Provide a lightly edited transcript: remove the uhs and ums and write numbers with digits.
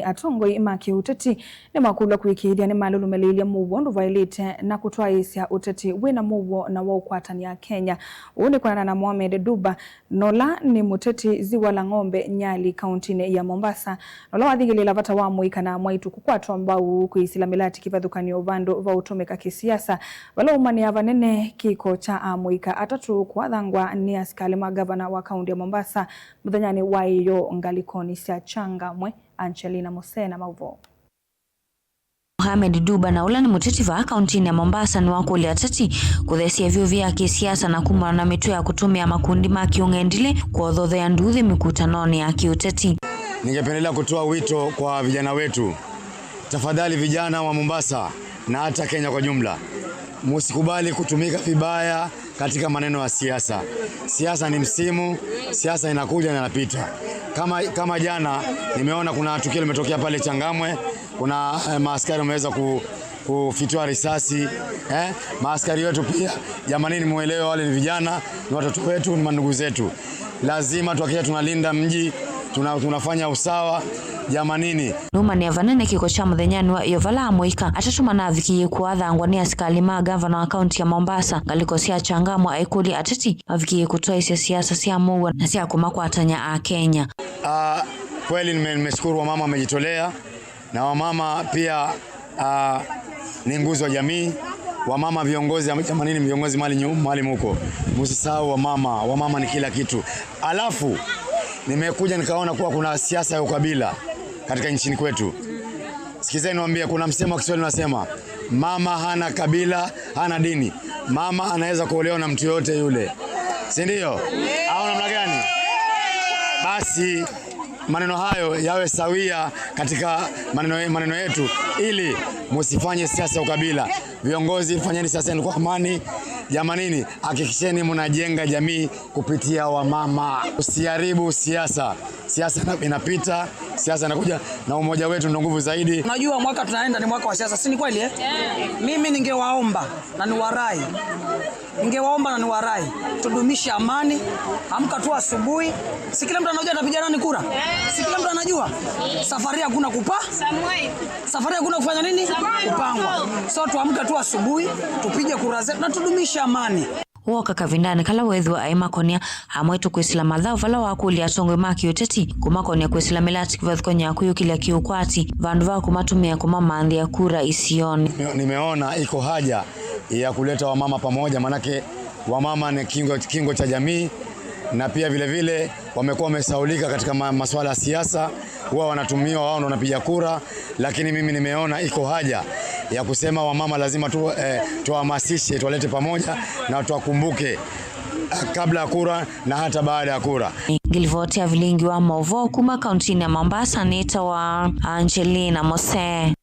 Atongoi ma kiuteti ni makulwa kuikiithia ni malulumelilye muuo undu vailite na kutwaisya uteti wina muuo na wa ukwatania Kenya. Uu ni kwanana na Mohamed Duba nola ni muteti ziwa la ng'ombe Nyali kauntini ya Mombasa nola wathingilila vata wa muika na mwaitu kukwatwa mbau kwisila milati kivathukanio vandu va utumika kisiasa vala umania vanene kiko cha amuika atatu kwathangwa ni asikali ma gavana wa kaunti ya Mombasa muthenyani wa iyo ngalikoni sya Changamwe. Angelina Mosena Mauvo. Mohamed Duba na ula ni muteti va kauntini ya Mombasa ni wakulia teti kuthesia vyo vya kisiasa na kumana na mitwe ya kutumia makundi ma kiung'endile kuothothea nduthi mikutanoni ya kiuteti. Ningependelea kutoa wito kwa vijana wetu, tafadhali vijana wa Mombasa na hata Kenya kwa jumla, musikubali kutumika vibaya katika maneno ya siasa. Siasa ni msimu, siasa inakuja na inapita. Kama jana nimeona kuna tukio limetokea pale Changamwe, kuna maaskari wameweza kufitua risasi. Maaskari wetu pia jamanini, muelewe, wale ni vijana, ni watoto wetu, ni mandugu zetu. Lazima tuhakikishe tunalinda mji, tunafanya usawa jamanini. Numa vanene kiko cha muthenyani wa iyo vala amuika atatu manavikiie kuathangwa ni asikali ma gavana wa kaunti ya Mombasa ngaliko sya Changamwe aikuli ateti mavikiie kutwaisya siasa sya muuo na sya kumakwatanya a Kenya. Kweli nimeshukuru wamama wamejitolea, na wamama pia ni nguzo ya jamii. Wamama viongozi, jamanini, viongozi mali muko, msisahau wamama. Wamama ni kila kitu. Alafu nimekuja nikaona kuwa kuna siasa ya ukabila katika nchini kwetu. Sikizeni niwaambie, kuna msemo wa Kiswahili unasema mama hana kabila hana dini. Mama anaweza kuolewa na mtu yote yule, si ndio? Au namna gani? Basi maneno hayo yawe sawia katika maneno yetu, ili musifanye siasa ya ukabila. Viongozi, fanyeni siasa yenu kwa amani. Jamanini, hakikisheni mnajenga jamii kupitia wamama. Usiharibu siasa. Siasa inapita, siasa inakuja, na umoja wetu ndio nguvu zaidi. Unajua mwaka tunaenda ni mwaka wa siasa, si ni kweli eh? Mimi ningewaomba na niwarai, ningewaomba na niwarai tudumishe amani. Amka tu asubuhi, si kila mtu anajua atapiga nani kura, si kila mtu anajua. Safari hakuna kupa, safari hakuna kufanya nini, kupangwa. So tuamke tu asubuhi tupige kura zetu na tudumishe amani. Woka kavindani kala wethwa aimakonia amwetu kwisila mathau vala wakulia atongoi ma kiuteti kumakonia kwisila milati kivathukonya kuyukilia kiukwati vandu va kumatumia kumamanthia kura isioni. Nimeona iko haja ya kuleta wamama pamoja, manake wamama ni kingo cha jamii, na pia vile vile wamekuwa wamesaulika katika masuala ya siasa, huwa wanatumiwa wao ndio wanapiga kura, lakini mimi nimeona iko haja ya kusema wamama lazima tuwahamasishe, tuwalete pamoja na tuwakumbuke kabla ya kura na hata baada ya kura. Ngilivotea vilingi wa movo kuma kauntini ya Mombasa nita wa Angelina Mose.